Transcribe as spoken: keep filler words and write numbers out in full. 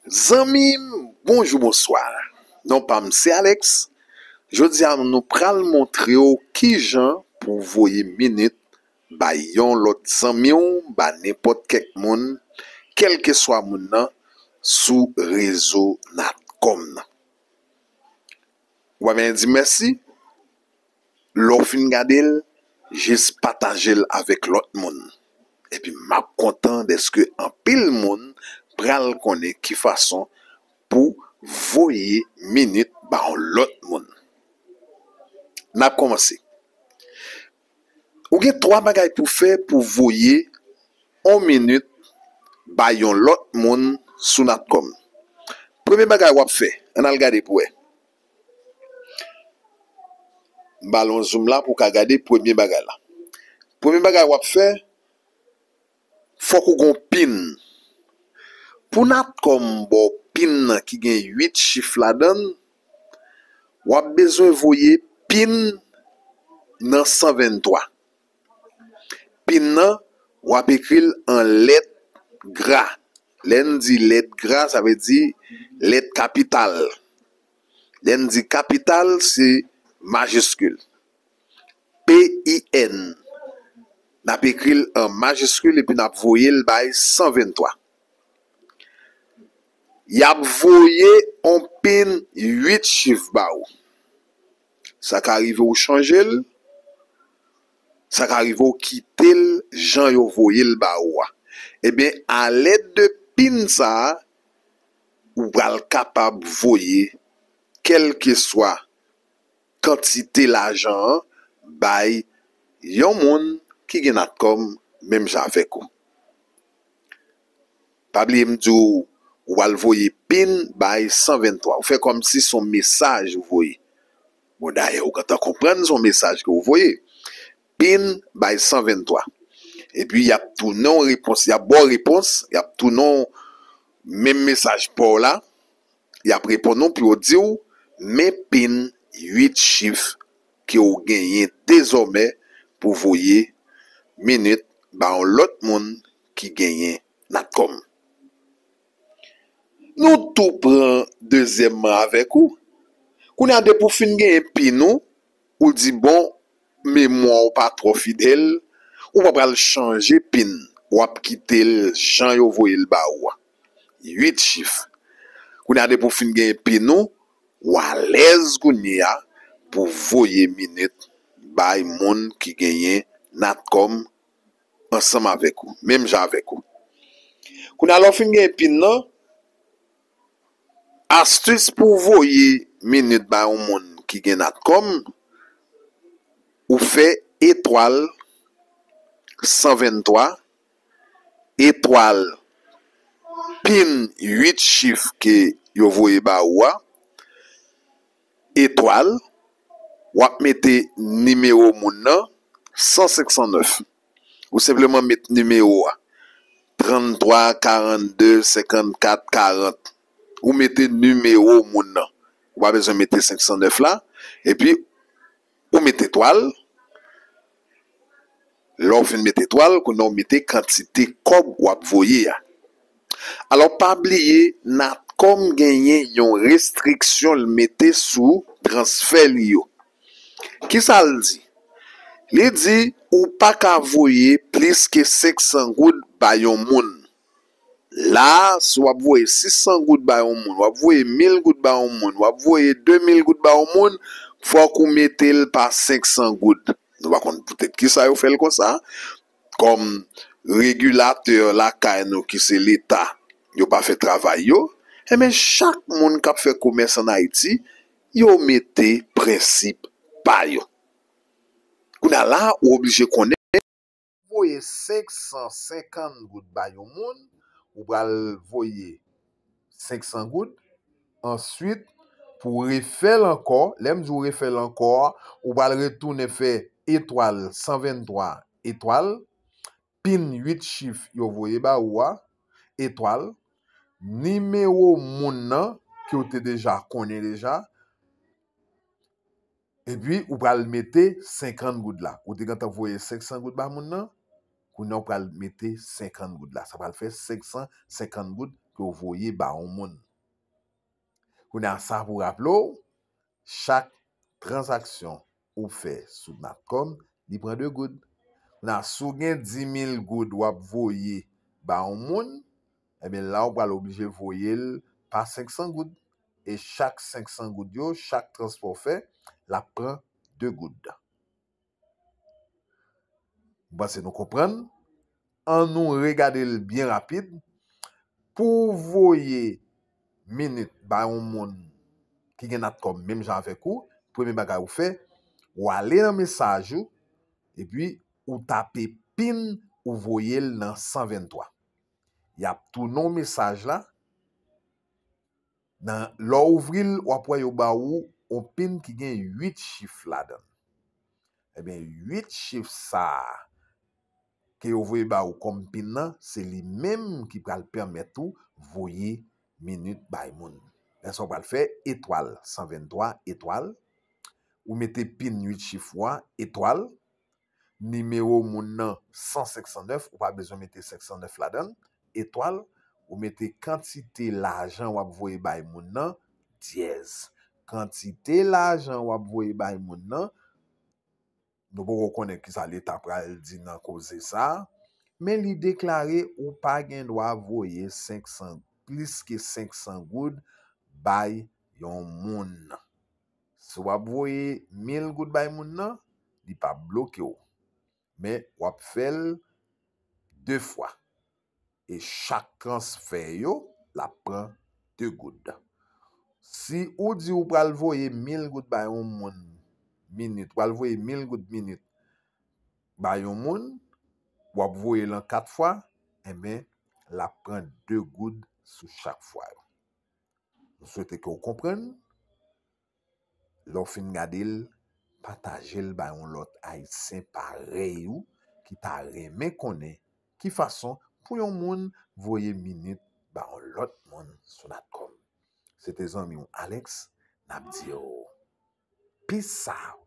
Zanmi m, bonjou, bonswa. Non pa m se Alex. Jodi a nou pral montre w kijan pou voye minit bay yon lòt zanmi w, ba nenpòt kèk moun, kèlkeswa moun nan, sou rezo Natcom nan. Ou pa bezwen di mèsi. Lè w fin gade l, jis pataje l avèk lòt moun. Epi m ap kontan dèske anpil moun pral konnen ki fason pou voye minit ba yon lòt moun. N ap kòmanse. Ou gen twa bagay pou fè pou voye yon minit bay yon lòt moun sou Natcom. Premye bagay w ap fè, ann al gade pou wè. M ba l yon zoom la pou w ka gade premye bagay la. Premye bagay w ap fè, fòk ou gon pin. Pou Natcom ba w pin nan ki gen uit chif ladan l, w ap bezwen voye pin nan san venntwa. Pin nan, w ap ekri l an lèt gra. Lè n di lèt gra, sa vle di lèt kapital. Lè n di kapital, se majiskil. P I N. N ap ekri l an majiskil epi n ap voye l bay san venntwa. Y ap voye yon pin uit chif ba ou. Sa ka rive ou chanje l, sa ka rive ou kite l jan yo voye l ba ou a. Ebyen, alèd de pin sa a, ou pral kapab voye kèlkeswa kantite lajan an bay yon moun ki gen Natcom menm jan avèk ou. Pa bliye m di w, ou al voye pin bay san venntwa. Ou fè kòmsi se yon mesaj ou voye. Bon, dayè, ou gentan konprann se yon mesaj ke ou voye. Pin bay san venntwa. Epi, y ap tounen w repons, y ap ba w repons, y ap tounen w menm mesaj pa w la, y ap reponn ou pou yo di w, men pin uit chif ke w genyen dezòmè pou voye minit ba yon lòt moun ki genyen Natcom. Nou tou pran dezyèmman avèk ou. Kounye a, depi w fin genyen pin ou, ou di, bon, memwa w pa twò fidèl, ou pa pral chanje pin, w ap kite l jan yo voye l ba ou a. Uit chif. Kounye a, depi w fin genyen pin ou, w alèz kounye a pou voye minit bay moun ki genyen Natcom ansanm avèk ou, menm jan avèk ou. Kounye a, lè w fin genyen pin nan, astis pou voye minit bay yon moun ki gen Natcom, ou fè etwal san venntwa, etwal pin uit chif ke yo voye ba ou a, etwal, w ap mete nimewo moun nan, san senk san nèf. Ou senpleman met nimewo a, tranntwa karannde senkannkat karant. Ou mete nimewo moun nan. Ou pa bezwen mete senk san nèf la. Epi, ou met etwal. Lè w fin met etwal, kounye a w mete kantite kòb w ap voye a. Alò, pa bliye, Natcom genyen yon restriksyon l mete sou transfè li yo. Kisa l di? Li di ou pa ka voye plis ke senk san goud ba yon moun. La a, si w ap voye sis san goud ba yon moun, w ap voye mil goud ba yon moun, w ap voye de mil goud ba yon moun, fòk ou mete l pa senk san goud. Nou pa konn poutèt kisa yo fè l konsa. Kòm regilatè lakay nou ki se Leta, yo pa fè travay yo, enben chak moun k ap fè komès ann Ayiti, yo mete prensip pa yo. Kounye a la, ou oblije konnen, voye senk san senkant goud ba yon moun, ou pral voye senk san goud. Answit, pou refè l ankò, lè m di w refè l ankò a, ou pral retounen fè etwal san venntwa etwal, pin uit chif yo voye ba ou a, etwal, nimewo moun nan ke w te deja konnen deja, epi ou pral mete senkant goud la. Ou te gentan voye senk san goud ba moun nan, kounye a w pral mete senkant goud la. Sa pral fè senk san senkant goud ke w voye ba yon moun. Kounye a, sa pou raple w, chak tranzaksyon ou fè sou Natcom, li pran de goud. Kounye a, si w gen dis mil goud w ap voye ba yon moun, ebyen la w pral oblije voye l pa senk san goud. E chak senk san goud yo, chak transfè w fè, l ap pran de goud. M panse nou konprann. An nou regade l byen rapid. Pou w voye minit ba yon moun ki gen Natcom menm jan avèk ou, premye bagay ou fè, ou ale nan mesaj ou, epi ou tape pin ou voye l nan san venntwa. Y ap tounen w mesaj la. Nan, lè w ouvri l, w ap wè yo ba ou yon pin ki gen uit chif ladan l. Ebyen, uit chif sa a ke yo voye ba ou kòm pin nan, se li menm ki pral pèmèt ou voye minit bay moun. Lè sa w pral fè etwal san venntwa etwal, ou mete pin uit chif ou a, etwal, nimewo moun nan san senk san nèf, ou pa bezwen mete senk san nèf ladan l, etwal, ou mete kantite lajan w ap voye bay moun nan, dyèz. Kantite lajan w ap voye bay moun nan, nou poko konnen kisa Leta pral di nan koze sa a, men li deklare ou pa gen dwa voye senk san, plis ke senk san goud bay yon moun. Si w ap voye mil goud bay moun nan, li p ap bloke w. Men w ap fè l de fwa. E chak transfè yo, l ap pran de goud. Si ou di ou pral voye mil goud bay yon moun minit, pral voye mil goud minit bay yon moun, w ap voye l an kat fwa, enben, l ap pran de goud sou chak fwa yo. Nou swete ke w konprann. Lè w fin gade l, pataje l bay yon lòt Ayisyen parèy ou ki ta renmen konnen ki fason pou yon moun voye minit ba yon lòt moun sou Natcom. Se te zanmi w Alex, n ap di w, peace out.